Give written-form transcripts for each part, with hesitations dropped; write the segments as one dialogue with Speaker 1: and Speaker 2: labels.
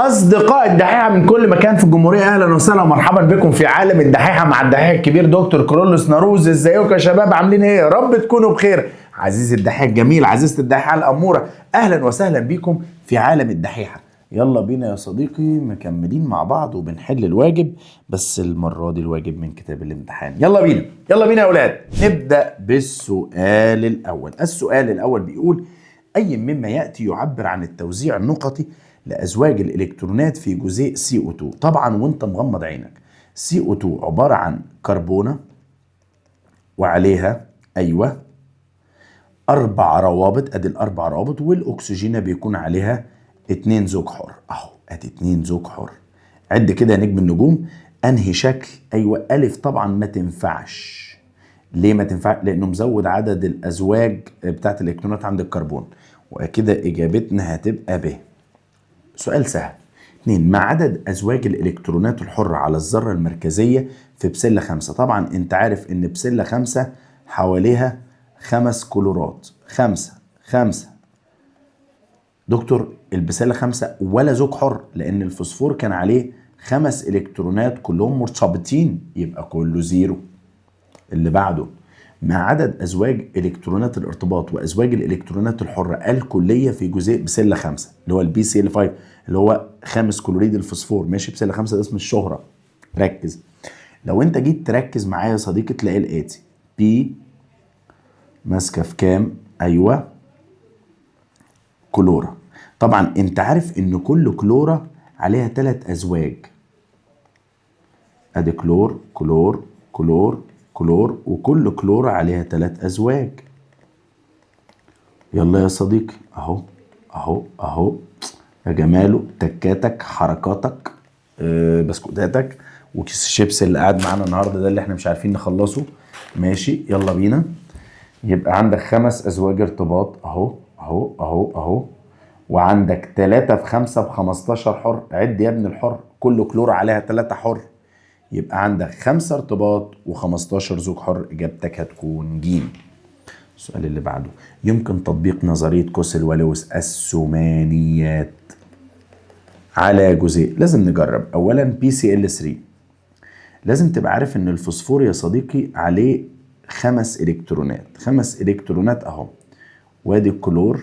Speaker 1: أصدقاء الدحيحة من كل مكان في الجمهورية، أهلا وسهلا ومرحبا بكم في عالم الدحيحة مع الدحيح الكبير دكتور كرولوس ناروز. ازيكم يا شباب، عاملين ايه؟ يا رب تكونوا بخير. عزيز الدحيح الجميل، عزيزة الدحيحة الأمورة، أهلا وسهلا بكم في عالم الدحيحة. يلا بينا يا صديقي، مكملين مع بعض وبنحل الواجب، بس المرة دي الواجب من كتاب الامتحان. يلا بينا يلا بينا يا أولاد، نبدأ بالسؤال الأول. السؤال الأول بيقول: أي مما يأتي يعبر عن التوزيع النقطي لأزواج الإلكترونات في جزيء CO2؟ طبعا وانت مغمض عينك، CO2 عبارة عن كربونة وعليها أيوة 4 روابط، أدي ال4 روابط، والأكسجين بيكون عليها 2 زوج حر، أهو أدي 2 زوج حر. عد كده يا نجم النجوم، أنهي شكل؟ أيوة ألف طبعا ما تنفعش. ليه ما تنفعش؟ لأنه مزود عدد الأزواج بتاعت الإلكترونات عند الكربون، وكده إجابتنا هتبقى ب. سؤال سهل. 2، ما عدد أزواج الإلكترونات الحرة على الذرة المركزية في بسلة 5؟ طبعا أنت عارف إن بسلة 5 حواليها 5 كلورات، 5 5. دكتور البسلة 5 ولا زوج حر، لأن الفوسفور كان عليه 5 إلكترونات كلهم مرتبطين، يبقى كله 0. اللي بعده، ما عدد أزواج إلكترونات الارتباط وأزواج الإلكترونات الحرة الكلية في جزيء بسلة 5 اللي هو ال PCl 5 اللي هو 5 كلوريد الفوسفور، ماشي؟ بسلة 5 ده اسم الشهرة. ركز، لو أنت جيت تركز معايا يا صديقي تلاقي الآتي: P ماسكة في كام؟ أيوة كلورة. طبعا أنت عارف إن كل كلورة عليها 3 أزواج، أدي كلور كلور كلور كلور، وكل كلور عليها 3 أزواج. يلا يا صديقي، أهو أهو أهو يا جماله، تكاتك حركاتك، بسكوتاتك، وكيس الشيبس اللي قاعد معانا النهارده ده اللي احنا مش عارفين نخلصه. ماشي يلا بينا. يبقى عندك 5 أزواج ارتباط أهو أهو أهو أهو، وعندك 3 في 5 ب15 حر. عد يا ابن الحر، كل كلور عليها 3 حر، يبقى عندك 5 ارتباط و15 زوج حر. إجابتك هتكون جيم. السؤال اللي بعده، يمكن تطبيق نظرية كوسل ولويس الثمانيات على جزيء. لازم نجرب. أولا PCl 3، لازم تبقى عارف إن الفوسفور يا صديقي عليه 5 إلكترونات، 5 إلكترونات أهو، وادي الكلور.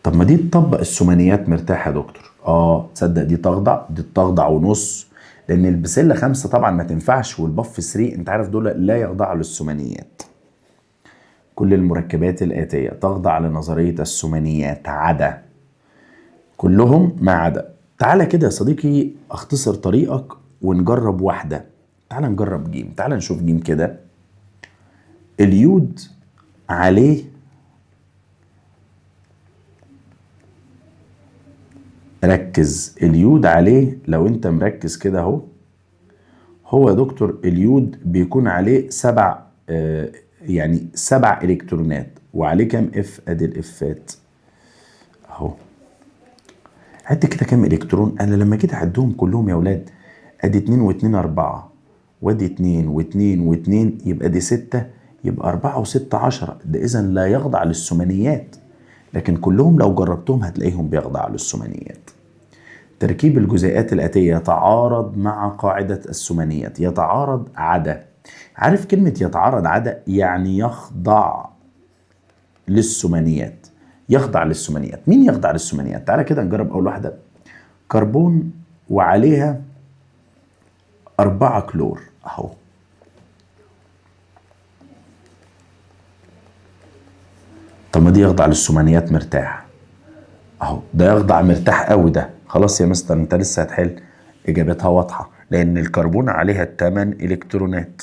Speaker 1: طب ما دي تطبق الثمانيات مرتاح يا دكتور. تصدق دي تخضع، دي تخضع ونص، لأن البسلة 5 طبعا ما تنفعش، والبف 3 انت عارف دول لا يخضعوا للثمانيات. كل المركبات الآتية تخضع لنظرية الثمانيات عدا، كلهم ما عدا. تعالى كده يا صديقي اختصر طريقك ونجرب واحدة. تعالى نجرب جيم، تعالى نشوف جيم كده. اليود عليه، ركز، اليود عليه، لو انت مركز كده اهو، هو يا دكتور اليود بيكون عليه 7، يعني 7 الكترونات، وعليه كام F؟ ادي الافات اهو. عد كده كام الكترون؟ انا لما جيت اعدهم كلهم يا ولاد، ادي 2 و2 4، وادي 2 و2 و2، يبقى دي 6، يبقى 4 و6 10. ده اذا لا يخضع للثمانيات، لكن كلهم لو جربتهم هتلاقيهم بيخضعوا للثمانيات. تركيب الجزيئات الآتية يتعارض مع قاعدة الثمانيات. يتعارض عدا، عارف كلمة يتعارض عدا يعني يخضع للثمانيات. يخضع للثمانيات، مين يخضع للثمانيات؟ تعالى كده نجرب أول واحدة، كربون وعليها 4 كلور أهو. طب ما دي يخضع للثمانيات مرتاح أهو، ده يخضع مرتاح قوي ده. خلاص يا مستر انت لسه هتحل، اجابتها واضحه لان الكربون عليها 8 الكترونات.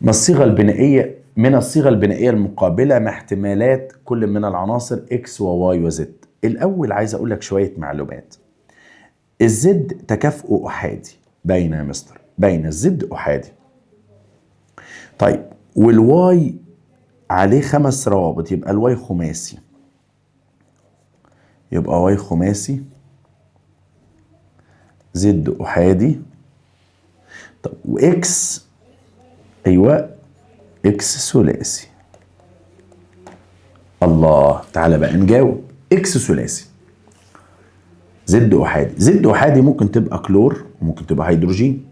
Speaker 1: ما الصيغه البنائيه من الصيغه البنائيه المقابله مع احتمالات كل من العناصر اكس وواي وزد؟ الاول عايز اقول لك شويه معلومات. ال Z تكافؤه احادي، باينه يا مستر، باينه ال Z احادي. طيب وال Y عليه 5 روابط، يبقى ال Y خماسي، يبقى Y خماسي، Z احادي. طب و X، ايوه X ثلاثي. الله، تعالى بقى نجاوب. X ثلاثي، Z احادي، Z احادي ممكن تبقى كلور وممكن تبقى هيدروجين،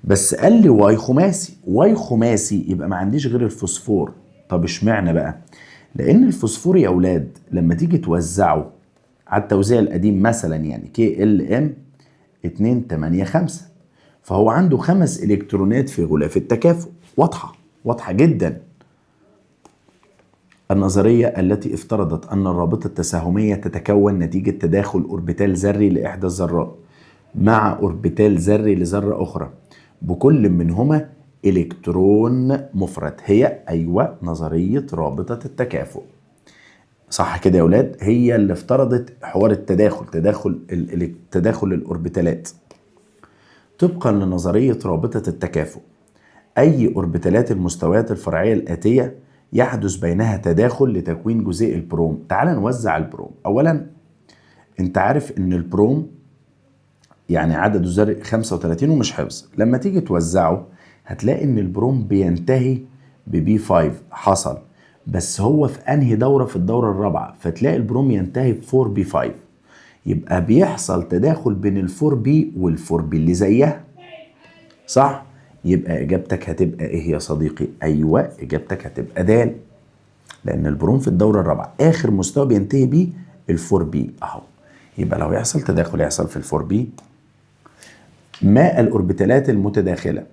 Speaker 1: بس قال لي Y خماسي، Y خماسي يبقى ما عنديش غير الفوسفور. طب اشمعنى بقى؟ لان الفوسفور يا اولاد لما تيجي توزعه على التوزيع القديم مثلا يعني K L M 2 8 5، فهو عنده 5 الكترونات في غلاف التكافؤ. واضحة، واضحة جدا. النظرية التي افترضت أن الرابطة التساهمية تتكون نتيجة تداخل أوربيتال ذري لإحدى الذرات مع أوربيتال ذري لذرة أخرى بكل منهما إلكترون مفرد، هي أيوة نظرية رابطة التكافؤ. صح كده يا أولاد؟ هي اللي افترضت حوار التداخل، تداخل الأوربيتالات. طبقا لنظرية رابطة التكافؤ، أي أوربيتالات المستويات الفرعية الآتية يحدث بينها تداخل لتكوين جزيء البروم. تعال نوزع البروم. أولا أنت عارف إن البروم يعني عدده ذري 35 ومش حفظ، لما تيجي توزعه هتلاقي إن البروم بينتهي ب P 5، حصل، بس هو في أنهي دورة؟ في الدورة الرابعة، فتلاقي البروم ينتهي ب 4 P 5، يبقى بيحصل تداخل بين ال 4 P وال 4 P اللي زيها، صح؟ يبقى إجابتك هتبقى إيه يا صديقي؟ أيوة إجابتك هتبقى د، لأن البروم في الدورة الرابعة آخر مستوى بينتهي بيه ال 4 P أهو، يبقى لو يحصل تداخل يحصل في ال 4 P. ما الأوربيتالات المتداخلة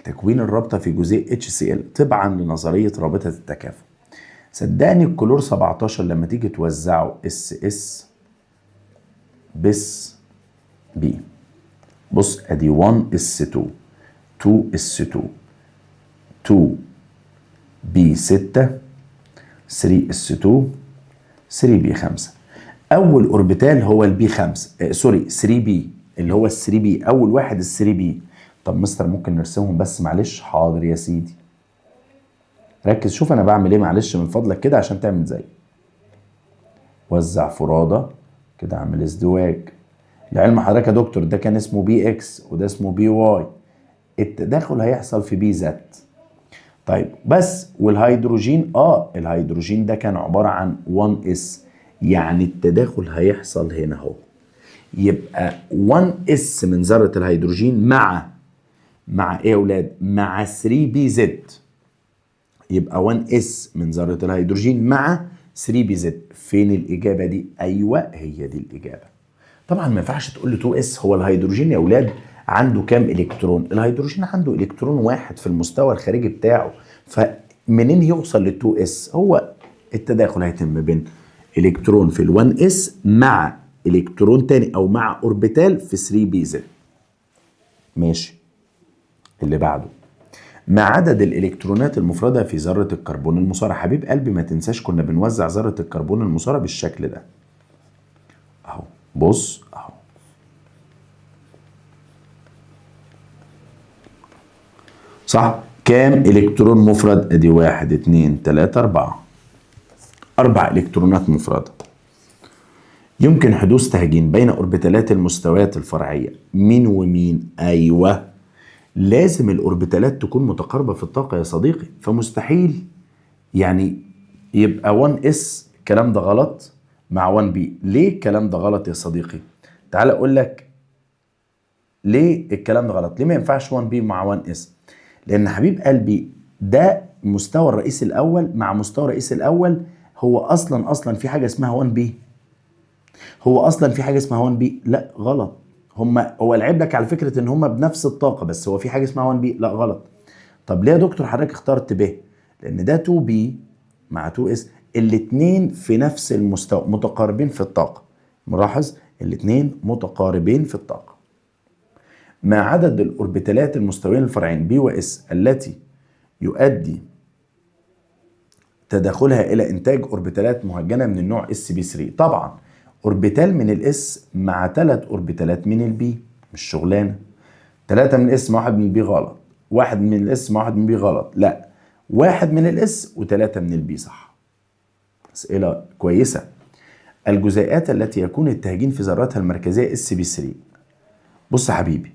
Speaker 1: لتكوين الرابطة في جزيء HCl طبعا لنظرية رابطة التكافؤ؟ صدقني الكلور 17 لما تيجي توزعه S S بس P، بص ادي 1 S 2 2 S 2 2 P 6 3 S 2 3 P 5. اول اوربيتال هو ال P 5، sorry 3 P، اللي هو ال 3 P، اول واحد ال 3 P. طب مستر ممكن نرسمهم بس معلش؟ حاضر يا سيدي، ركز شوف انا بعمل ايه معلش من فضلك كده عشان تعمل زي. وزع فرادة كده، اعمل ازدواج. لعلم حضرتك يا دكتور ده كان اسمه P X وده اسمه P Y، التداخل هيحصل في P Z. طيب بس والهيدروجين، الهيدروجين ده كان عبارة عن 1 S، يعني التداخل هيحصل هنا اهو، يبقى 1 S من ذرة الهيدروجين مع ايه يا اولاد؟ مع 3 P Z، يبقى 1 S من ذرة الهيدروجين مع 3 P Z. فين الإجابة دي؟ أيوة هي دي الإجابة. طبعا ما ينفعش تقول لي 2 S، هو الهيدروجين يا اولاد عنده كام الكترون؟ الهيدروجين عنده الكترون واحد في المستوى الخارجي بتاعه، فمنين يوصل لل 2 S؟ هو التداخل هيتم بين الكترون في ال 1 S مع الكترون تاني او مع اوربيتال في 3 P Z. ماشي، اللي بعده ما عدد الالكترونات المفردة في ذرة الكربون المسارة؟ حبيب قلبي ما تنساش كنا بنوزع ذرة الكربون المسارة بالشكل ده اهو، بص اهو، صح؟ كام الكترون مفرد؟ ادي 1 2 3 4، 4 الكترونات مفردة. يمكن حدوث تهجين بين اوربيتالات المستويات الفرعية مين ومين؟ ايوه لازم الاوربيتالات تكون متقاربة في الطاقة يا صديقي، فمستحيل يعني يبقى 1 S، الكلام ده غلط، مع 1 P. ليه الكلام ده غلط يا صديقي؟ تعال اقول لك ليه الكلام ده غلط. ليه ما ينفعش 1 P مع 1 S؟ لان حبيب قلبي ده مستوى الرئيس الاول مع مستوى الرئيس الاول، هو اصلا في حاجة اسمها 1 P، هو اصلا في حاجة اسمها 1 P؟ لا غلط. هو لعب لك على فكرة ان هما بنفس الطاقة، بس هو في حاجة اسمها 1 P؟ لا غلط. طب ليه يا دكتور حضرتك اخترت ب؟ لان ده 2 P مع 2 S، الاتنين في نفس المستوى، متقاربين في الطاقة. ملاحظ؟ الاتنين متقاربين في الطاقة. ما عدد الاوربيتالات المستويين الفرعين P و S التي يؤدي تداخلها الى انتاج اوربيتالات مهجنه من النوع S P 3؟ طبعا اوربيتال من ال S مع 3 اوربيتالات من ال P، مش شغلانة. 3 من ال S مع 1 من ال P غلط، 1 من ال S مع 1 من P غلط، لا 1 من ال S و3 من ال P صح. اسئلة كويسة. الجزيئات التي يكون التهجين في ذراتها المركزية S P 3. بص يا حبيبي،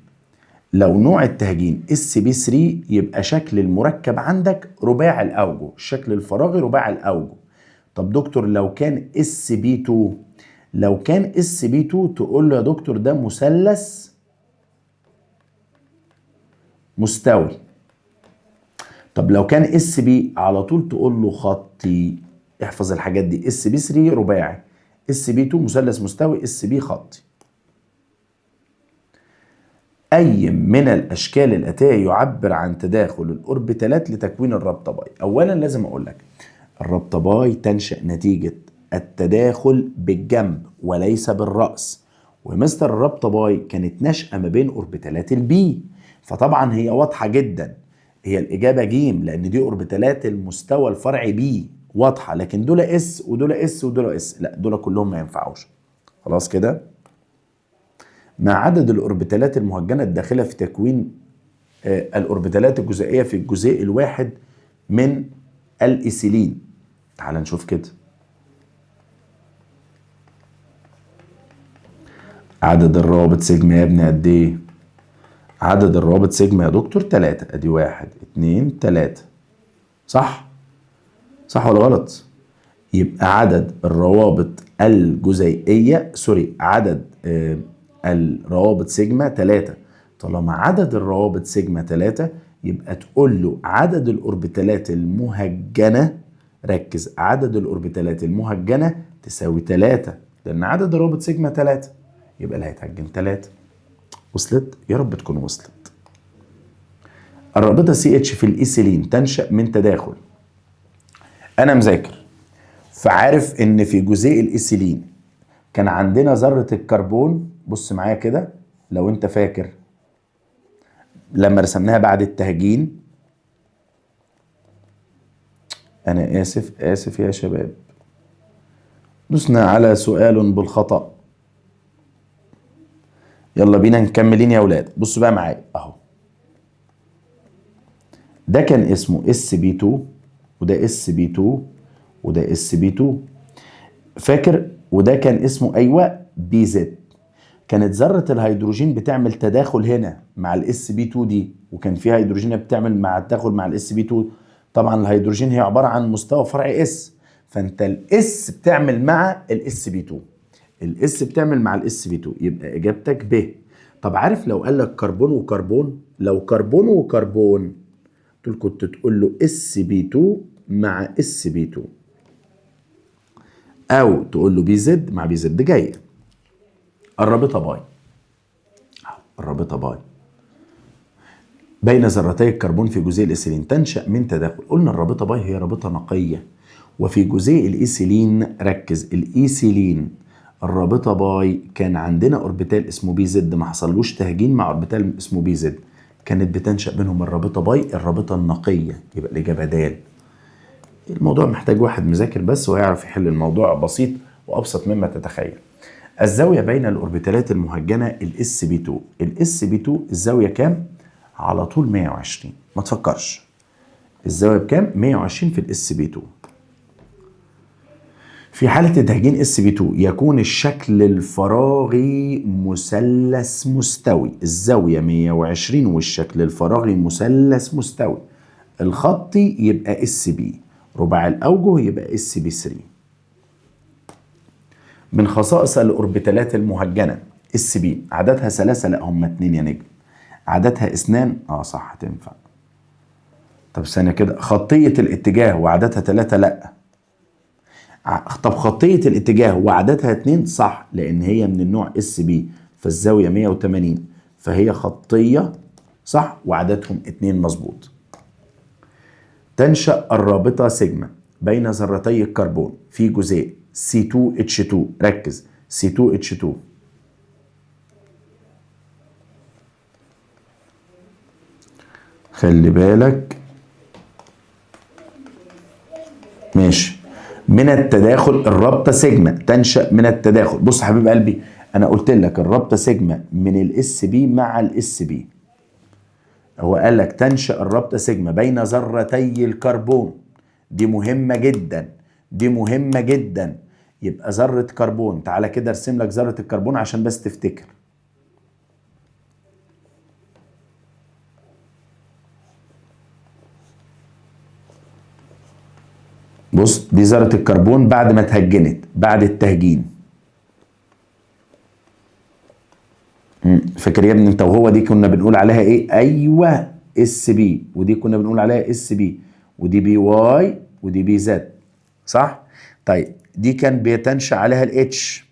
Speaker 1: لو نوع التهجين S P 3 يبقى شكل المركب عندك رباعي الاوجه، الشكل الفراغي رباعي الاوجه. طب دكتور لو كان sp 2، لو كان sp 2 تقول له يا دكتور ده مثلث مستوي. طب لو كان sp على طول تقول له خطي. احفظ الحاجات دي، sp 3 رباعي، sp 2 مثلث مستوي، sp خطي. اي من الاشكال الاتية يعبر عن تداخل الاوربيتالات لتكوين الرابطة باي؟ اولا لازم اقول لك الرابطة باي تنشا نتيجة التداخل بالجنب وليس بالراس، ومستر الرابطة باي كانت ناشئة ما بين اوربيتالات ال p، فطبعا هي واضحة جدا، هي الاجابة جيم لان دي اوربيتالات المستوى الفرعي p واضحة، لكن دول s ودول s ودول s، لا دول كلهم ما ينفعوش. خلاص كده. مع عدد الاوربيتالات المهجنه الداخلة في تكوين الاوربيتالات الجزيئيه في الجزيء الواحد من الايثيلين. تعال نشوف كده عدد الروابط سيجما يا ابني قد ايه؟ عدد الروابط سيجما يا دكتور 3، ادي 1 2 3، صح؟ صح ولا غلط؟ يبقى عدد الروابط الجزيئية، sorry، عدد الروابط سيجما 3. طالما عدد الروابط سيجما 3 يبقى تقول له عدد الاوربيتالات المهجنة، ركز، عدد الاوربيتالات المهجنة تساوي 3، لأن عدد الروابط سيجما 3، يبقى اللي هيتهجن 3. وصلت؟ يا رب تكون وصلت. الرابطة CH في الإيثيلين تنشأ من تداخل. أنا مذاكر فعارف إن في جزيء الإيثيلين كان عندنا ذرة الكربون، بص معايا كده لو أنت فاكر لما رسمناها بعد التهجين، أنا آسف آسف يا شباب، دوسنا على سؤال بالخطأ. يلا بينا نكملين يا ولاد. بصوا بقى معايا اهو، ده كان اسمه sp 2 وده sp 2 وده sp 2، فاكر؟ وده كان اسمه ايوه pz. كانت ذرة الهيدروجين بتعمل تداخل هنا مع ال sp 2 دي، وكان في هيدروجين بتعمل مع التداخل مع ال sp 2. طبعا الهيدروجين هي عبارة عن مستوى فرعي s، فانت ال s بتعمل مع ال sp 2، ال s بتعمل مع ال sp 2، يبقى اجابتك ب. طب عارف لو قال لك كربون وكربون، لو كربون وكربون كنت تقول له sp 2 مع sp 2، او تقول له pz مع pz جاية. الرابطة باي، الرابطة باي بين ذرتي الكربون في جزيء الايثيلين تنشأ من تداخل. قلنا الرابطة باي هي رابطه نقية، وفي جزيء الايثيلين، ركز، الايثيلين الرابطة باي كان عندنا اوربيتال اسمه pz ما حصلوش تهجين مع اوربيتال اسمه pz، كانت بتنشأ بينهم الرابطة باي، الرابطة النقية، يبقى الاجابة د. الموضوع محتاج واحد مذاكر بس ويعرف يحل الموضوع، بسيط وابسط مما تتخيل. الزاوية بين الاوربيتالات المهجنه ال sp 2، ال sp 2 الزاوية كام؟ على طول 120، ما تفكرش. الزاوية بكام؟ 120 في ال sp 2. في حالة تهجين sp 2 يكون الشكل الفراغي مثلث مستوي، الزاوية 120 والشكل الفراغي مثلث مستوي. الخطي يبقى sp، رباع الأوجه يبقى sp 3. من خصائص الأوربيتالات المهجنة sp عددها 3، لا هم 2 يا نجم. عددها 2، صح تنفع. طب ثانية كده، خطية الاتجاه وعددها 3، لا. طب خطية الاتجاه وعددها 2، صح، لأن هي من النوع sp، فالزاوية 180، فهي خطية صح، وعددهم 2 مظبوط. تنشأ الرابطة سيجما بين ذرتي الكربون في جزيء C2H2، ركز C2H2. خلي بالك ماشي. من التداخل الرابطة سيجما تنشأ من التداخل. بص حبيب قلبي، انا قلت لك الرابطة سيجما من ال sp مع ال sp. هو قال لك تنشأ الرابطة سيجما بين ذرتي الكربون، دي مهمة جدا، دي مهمة جدا. يبقى ذرة كربون، تعالى كده ارسم لك ذرة الكربون عشان بس تفتكر. بص دي ذرة الكربون بعد ما اتهجنت، بعد التهجين. فاكر يا ابني انت وهو دي كنا بنقول عليها ايه؟ ايوه sp، ودي كنا بنقول عليها sp، ودي py، ودي pz، صح؟ طيب دي كان بيتنشأ عليها ال H،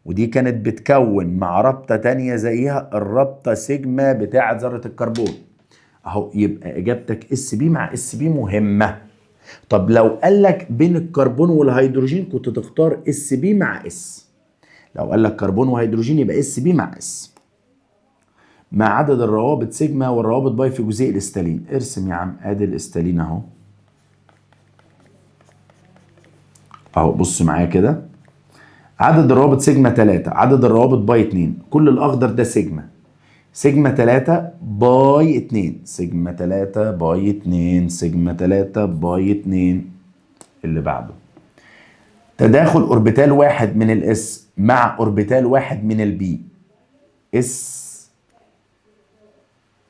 Speaker 1: ودي كانت بتكون مع رابطة تانية زيها الرابطة سيجما بتاعة ذرة الكربون. اهو يبقى اجابتك sp مع sp مهمة. طب لو قال لك بين الكربون والهيدروجين كنت تختار sp مع s. لو قال لك كربون وهيدروجين يبقى sp مع s. مع عدد الروابط سيجما والروابط باي في جزيء الاستالين. ارسم يا عم، ادي الاستالين اهو. اهو بص معايا كده، عدد الروابط سيجما 3، عدد الروابط باي 2، كل الاخضر ده سيجما. سيجما 3 باي 2، سيجما 3 باي 2، سيجما 3 باي 2. اللي بعده تداخل اوربيتال واحد من ال s مع اوربيتال واحد من ال p، s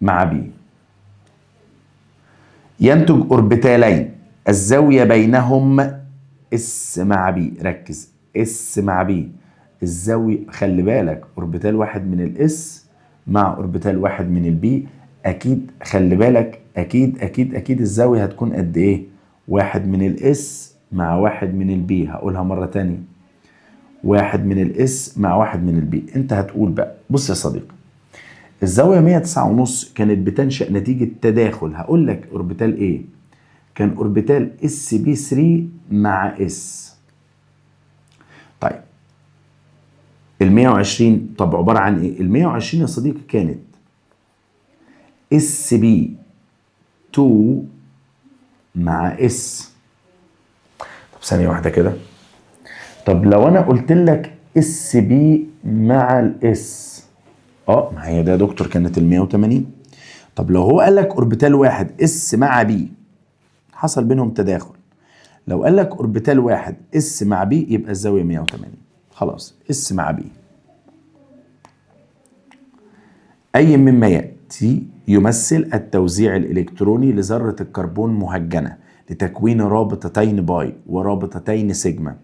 Speaker 1: مع p، ينتج اوربيتالين الزاوية بينهم s مع p. ركز، s مع p الزاوية، خلي بالك اوربيتال واحد من ال s مع اوربيتال واحد من ال p، اكيد خلي بالك اكيد اكيد اكيد الزاوية هتكون قد ايه؟ واحد من ال s مع واحد من ال p. هقولها مرة تانية، واحد من ال s مع واحد من ال p. انت هتقول بقى بص يا صديقي، الزاوية 109.5 كانت بتنشأ نتيجة تداخل، هقول لك اوربيتال ايه؟ كان اوربيتال sp 3 مع s. طيب ال 120 طب عبارة عن ايه؟ ال 120 يا صديقي كانت sp 2 مع s. طب ثانية واحدة كده، طب لو انا قلت لك sp مع ال s، ما هي ده يا دكتور كانت ال 180. طب لو هو قال لك اوربيتال واحد s مع p، حصل بينهم تداخل، لو قال لك اوربيتال واحد s مع p يبقى الزاوية 180، خلاص s مع p. اي مما ياتي يمثل التوزيع الالكتروني لذرة الكربون مهجنة لتكوين رابطتين باي ورابطتين سيجما.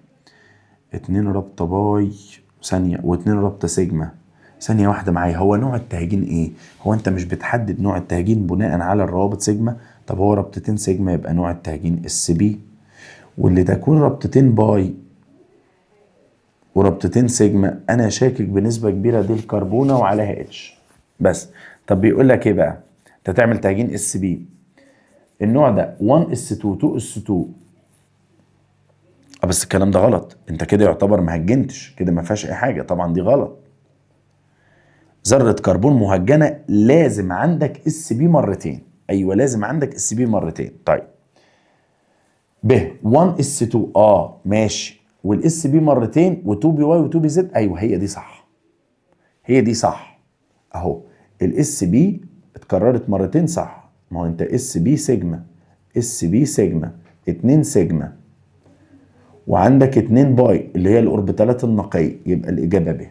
Speaker 1: 2 رابطة باي ثانية و2 رابطة سيجما. ثانية واحدة معايا، هو نوع التهجين ايه؟ هو انت مش بتحدد نوع التهجين بناء على الروابط سيجما؟ طب هو رابطتين سيجما يبقى نوع التهجين sp، واللي تكون رابطتين باي ورابطتين سيجما انا شاكك بنسبة كبيرة دي الكربونة وعليها H بس. طب بيقول لك ايه بقى؟ انت تعمل تهجين sp، النوع ده 1 s 2 2 s 2. بس الكلام ده غلط، انت كده يعتبر ما هجنتش، كده ما فيهاش اي حاجة، طبعا دي غلط. ذرة كربون مهجنة لازم عندك sp مرتين، ايوه لازم عندك sp مرتين. طيب ب 1 s 2 ماشي، وال sp مرتين و2 py و2 pz، ايوه هي دي صح، هي دي صح اهو. ال sp اتكررت مرتين صح، ما هو انت sp sigma sp sigma 2 سيجما وعندك 2 باي اللي هي الاوربيتالات النقية، يبقى الاجابة ب.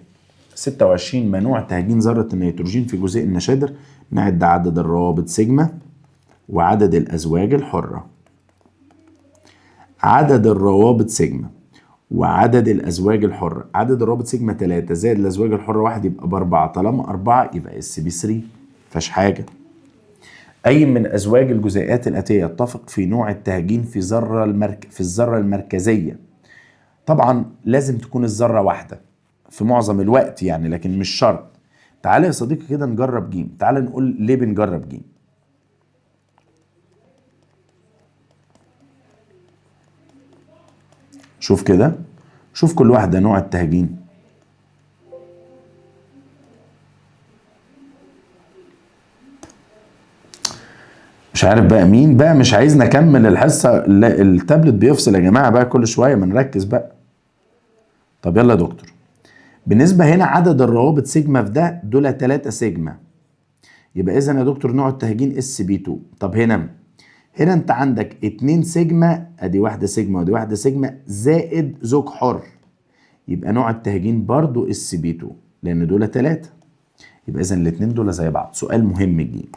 Speaker 1: 26 منوع تهجين ذرة النيتروجين في جزيء النشادر، نعد عدد الروابط سيجما وعدد الأزواج الحرة. عدد الروابط سيجما وعدد الأزواج الحرة، عدد الروابط سيجما 3 زائد الأزواج الحرة 1 يبقى ب4، طالما 4 يبقى sp 3، مفيهاش حاجة. أي من أزواج الجزيئات الآتية يتفق في نوع التهجين في في الذرة المركزية؟ طبعا لازم تكون الذرة واحدة في معظم الوقت يعني، لكن مش شرط. تعالى يا صديقي كده نجرب جيم، تعالى نقول ليه بنجرب جيم. شوف كده، شوف كل واحدة نوع التهجين. مش عارف بقى مين بقى مش عايزنا نكمل الحصة، التابلت بيفصل يا جماعة بقى كل شوية، ما نركز بقى. طب يلا يا دكتور، بالنسبة هنا عدد الروابط سيجما في ده دول 3 سيجما، يبقى إذا يا دكتور نوع التهجين sp 2. طب هنا انت عندك 2 سيجما، ادي واحدة سيجما وادي واحدة سيجما زائد زوج حر، يبقى نوع التهجين برضو sp 2 لان دول 3، يبقى اذا الاتنين دول زي بعض. سؤال مهم جدا،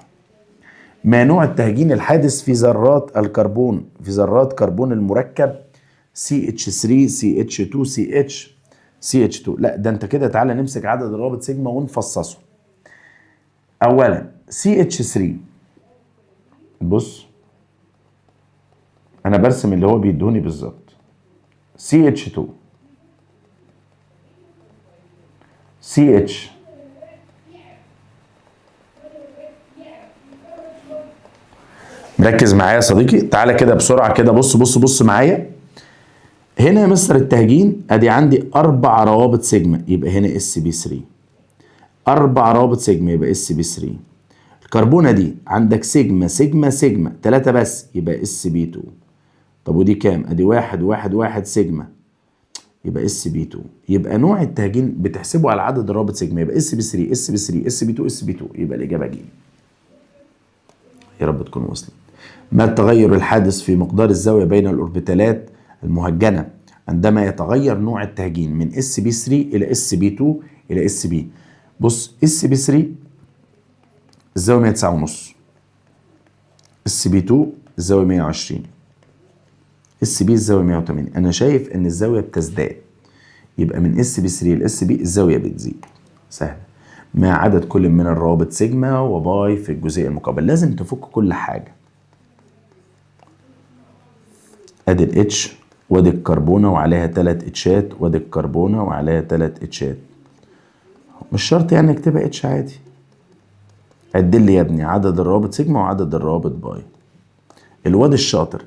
Speaker 1: ما نوع التهجين الحادث في ذرات الكربون، في ذرات كربون المركب CH3 CH2 CH CH2. لا ده انت كده تعالى نمسك عدد الروابط سيجما ونفصصه. اولا CH3، بص انا برسم اللي هو بيدوني بالظبط، CH2 CH ركز معايا يا صديقي، تعالى كده بسرعة كده، بص بص بص معايا هنا يا مستر التهجين، ادي عندي 4 روابط سيجما يبقى هنا sp3، 4 روابط سيجما يبقى sp3. الكربونه دي عندك sigma sigma sigma 3 بس يبقى sp2. طب ودي كام؟ ادي 1 1 1 سيجما يبقى sp2. يبقى نوع التهجين بتحسبه على عدد الروابط سيجما، يبقى اس بي 3 اس بي 3 اس بي 2 اس بي 2، يبقى الاجابة ج. يا رب تكون وصلت. ما التغير الحادث في مقدار الزاوية بين الاوربيتالات المهجنه عندما يتغير نوع التهجين من sp3 الى sp2 الى sp؟ بص sp3 الزاوية 109.5، sp2 الزاوية 120، sp الزاوية 180. انا شايف ان الزاوية بتزداد، يبقى من sp3 ل sp الزاوية بتزيد. سهلة. ما عدد كل من الروابط سيجما وباي في الجزيء المقابل؟ لازم تفك كل حاجة. ادي ال H وادي الكربونه وعليها 3 اتشات، وادي الكربونه وعليها 3 اتشات. مش شرط يعني اكتبها H عادي. عد لي يا ابني عدد الروابط سيجما وعدد الروابط باي. الواد الشاطر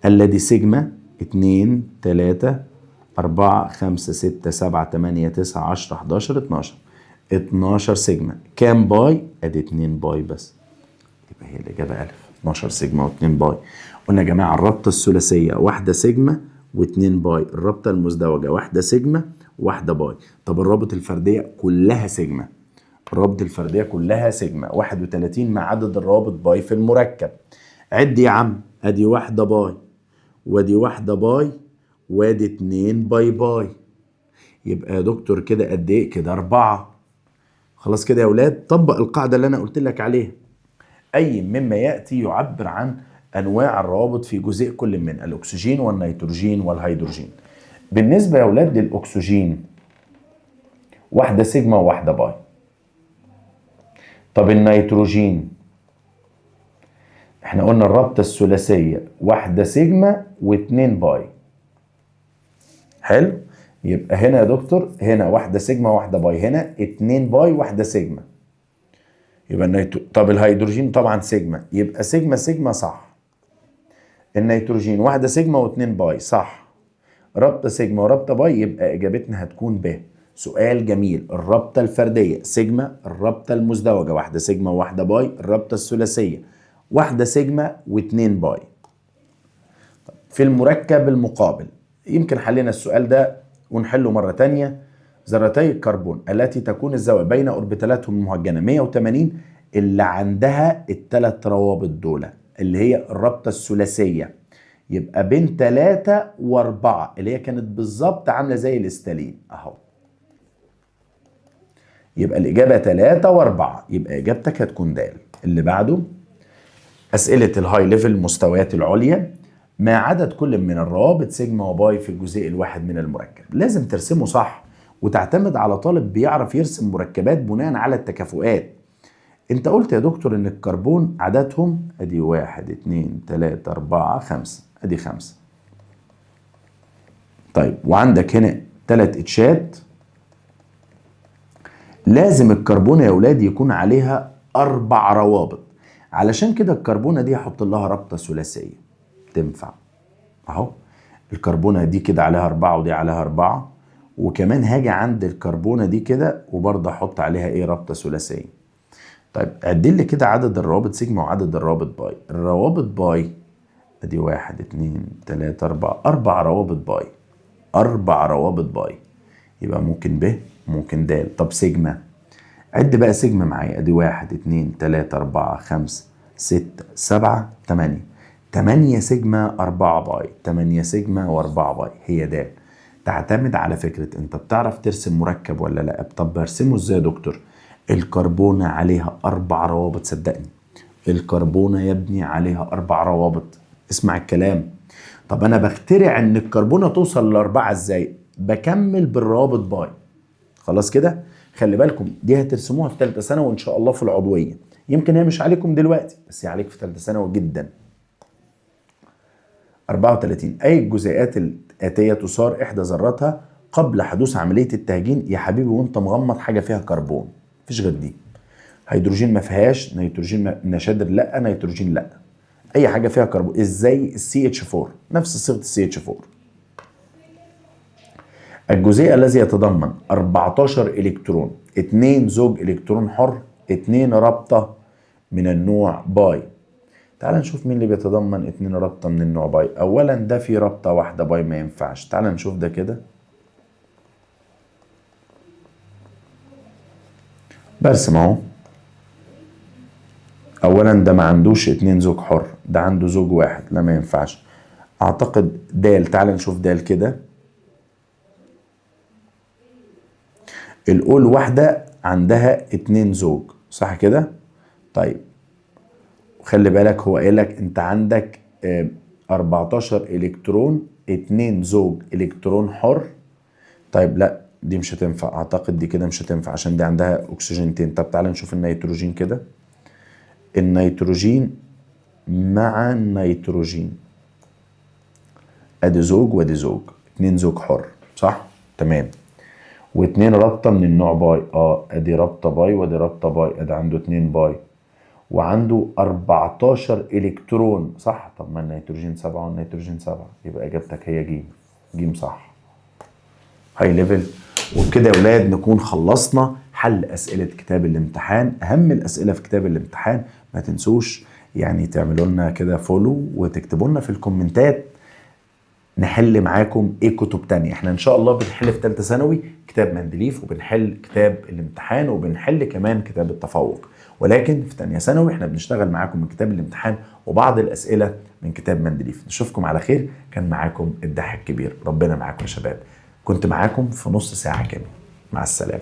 Speaker 1: الذي سيجما 2 3 4 5 6 7 8 9 10 11 12، 12 سيجما. كام باي؟ ادي 2 باي بس، يبقى هي الاجابة الف، 12 سيجما و2 باي. قلنا يا جماعة الرابطة الثلاثية 1 سيجما و2 باي، الرابطة المزدوجة 1 سيجما و1 باي. طب الرابط الفردية كلها سيجما، الرابط الفردية كلها سيجما، 31 مع عدد الروابط باي في المركب. عد يا عم، ادي 1 باي وادي 1 باي وادي 2 باي باي، يبقى يا دكتور كده قد ايه؟ كده 4. خلاص كده يا ولاد، طبق القاعدة اللي انا قلت لك عليها. اي مما ياتي يعبر عن انواع الروابط في جزيء كل من الاكسجين والنيتروجين والهيدروجين. بالنسبة يا ولاد للاكسجين 1 سيجما و1 باي. طب النيتروجين احنا قلنا الرابطة الثلاثية 1 سيجما و2 باي. حلو، يبقى هنا يا دكتور هنا 1 سيجما و1 باي، هنا 2 باي 1 سيجما، يبقى طب الهيدروجين طبعا سيجما، يبقى sigma sigma صح. النيتروجين 1 سيجما و2 باي صح، رابطه سيجما ورابطه باي، يبقى اجابتنا هتكون ب. سؤال جميل. الرابطة الفردية سيجما، الرابطة المزدوجة 1 سيجما و1 باي، الرابطة الثلاثية 1 سيجما و2 باي. في المركب المقابل، يمكن حلينا السؤال ده ونحله مرة تانية. ذرتي الكربون التي تكون الزاوية بين اوربيتالاتهم المهجنه 180، اللي عندها الثلاث روابط دول اللي هي الرابطة الثلاثية، يبقى بين 3 و4 اللي هي كانت بالظبط عامله زي الاستالين اهو، يبقى الاجابة 3 و4، يبقى اجابتك هتكون د. اللي بعده اسئلة ال high level، المستويات العليا. ما عدد كل من الروابط سيجما وباي في الجزيء الواحد من المركب؟ لازم ترسمه صح، وتعتمد على طالب بيعرف يرسم مركبات بناء على التكافؤات. انت قلت يا دكتور ان الكربون عددهم ادي 1 2 3 4 5، ادي 5. طيب وعندك هنا 3 اتشات، لازم الكربونه يا اولاد يكون عليها 4 روابط، علشان كده الكربونه دي هحط لها رابطه ثلاثية تنفع اهو. الكربونه دي كده عليها 4 ودي عليها 4، وكمان هاجي عند الكربونه دي كده وبرضه احط عليها ايه؟ رابطه ثلاثية. طيب عد لي كده عدد الروابط سيجما وعدد الروابط باي. الروابط باي ادي 1 2 3 4، 4 روابط باي، 4 روابط باي، يبقى ممكن ب ممكن د. طب سيجما، عد بقى سيجما معايا، ادي 1 2 3 4 5 6 7 8، 8 سيجما 4 باي، 8 سيجما و4 باي، هي د. تعتمد على فكرة انت بتعرف ترسم مركب ولا لا. طب برسمه ازاي يا دكتور؟ الكربونة عليها 4 روابط، صدقني الكربونة يا ابني عليها 4 روابط، اسمع الكلام. طب انا بخترع ان الكربونه توصل ل4 ازاي؟ بكمل بالروابط pi. خلاص كده؟ خلي بالكم دي هترسموها في ثالثة ثانوي وان شاء الله في العضوية، يمكن هي مش عليكم دلوقتي بس هي عليك في ثالثة ثانوي جدا. 34 اي الجزيئات الاتية تثار احدى ذراتها قبل حدوث عملية التهجين؟ يا حبيبي وانت مغمض حاجة فيها كربون، مفيش غير دي. هيدروجين ما فيهاش، نيتروجين نشادر لا، نيتروجين لا، اي حاجة فيها كربون. ازاي؟ ال CH 4 نفس صيغة ال CH 4. الجزيء الذي يتضمن 14 الكترون، 2 زوج الكترون حر، 2 رابطه من النوع pi. تعال نشوف مين اللي بيتضمن 2 رابطه من النوع pi. اولا ده في رابطه واحدة pi ما ينفعش. تعال نشوف ده كده، برسم اهو. اولا ده ما عندوش 2 زوج حر، ده عنده زوج واحد، لا ما ينفعش. اعتقد دال، تعال نشوف دال كده. الاول واحدة عندها 2 زوج، صح كده؟ طيب خلي بالك هو قايل لك انت عندك 14 الكترون، 2 زوج الكترون حر. طيب لا دي مش هتنفع، اعتقد دي كده مش هتنفع عشان دي عندها اكسجينتين. طب تعال نشوف النيتروجين كده، النيتروجين مع النيتروجين، ادي زوج وادي زوج، 2 زوج حر، صح؟ تمام. و2 رابطه من النوع pi، ادي رابطه pi وادي رابطه pi، ادي عنده 2 pi وعنده 14 الكترون، صح؟ طب ما النيتروجين 7 والنيتروجين 7، يبقى اجابتك هي جيم. جيم صح. high level. وبكده يا ولاد نكون خلصنا حل اسئلة كتاب الامتحان، اهم الاسئلة في كتاب الامتحان. ما تنسوش يعني تعملوا لنا كده follow وتكتبوا لنا في الكومنتات نحل معاكم ايه كتب تانية. احنا ان شاء الله بنحل في ثالثة ثانوي كتاب مندليف، وبنحل كتاب الامتحان، وبنحل كمان كتاب التفوق، ولكن في ثانية ثانوي احنا بنشتغل معاكم من كتاب الامتحان وبعض الاسئلة من كتاب مندليف. نشوفكم على خير. كان معاكم الدحيح الكبير، ربنا معاكم يا شباب. كنت معاكم في نص ساعة كاملة. مع السلامة.